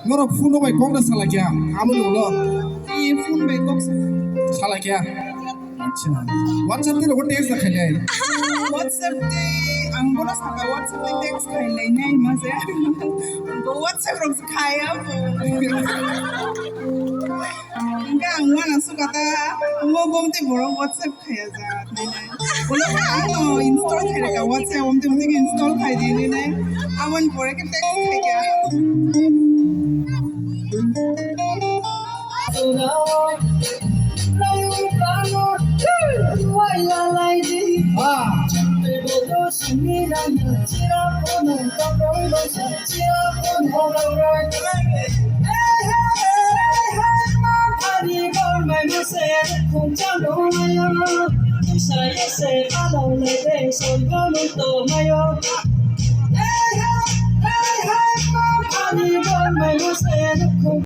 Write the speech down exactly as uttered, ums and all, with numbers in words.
Norok phone bai kok da salakya, amo ni ulo. Ye phone bai kok sa. Salakya. Acha. WhatsApp te rogo text da khailai. WhatsApp te ang bono saka WhatsApp te text khailai nai ma se. Bo WhatsApp rok khaya. Enggak, ang mana suka ta. Mo bom te borok WhatsApp khaya ja. Ulo kha ano install khai rega WhatsApp, om te mutike install khai di nene. Aboni pore khe text khai kha.